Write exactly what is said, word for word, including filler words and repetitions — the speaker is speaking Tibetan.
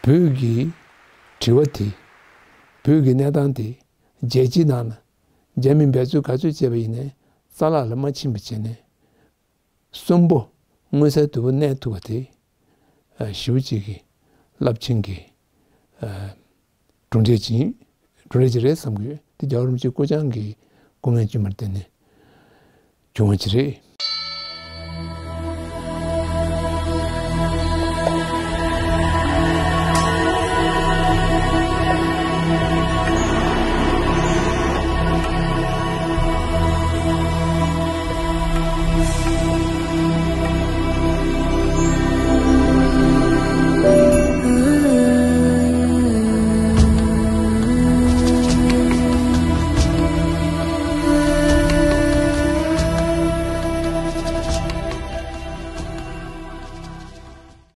བོད་ཀྱི་དྲི་བ་དེ། བོད་ཀྱི་གནས་སྟངས་དེ་རྒྱལ་སྤྱིའི་ནང་ལ་རྒྱ་མིས་འབད་རྩོལ་ག་ཚོད་བྱས་པ་ཡིན་ནའི་རྩ་བརླག་ལ་མ་ཕྱིན་པ་བྱས་ནས། གསོན་པོ་མངོན་གསལ་དོད་པོ་གནས་ཐུབ་པ་དེ། ཨ། ཞེ་པོ་ཅིག་གི་རླབས་ཆེན་གྱི། ཨ། གྲུབ་འབྲས་ཅིག་གྲུབ་འབྲས་ཅིག་རེད་བསམ་གྱི་ཡོད། དེ་རྒྱལ་བ་རིན་པོ་ཆེའི་སྐུ་བཅར་གྱི་སྐུ་ངལ་བརྗོད་མར་བརྟེན་ནས་བྱུང་བ་ཅིག་རེད།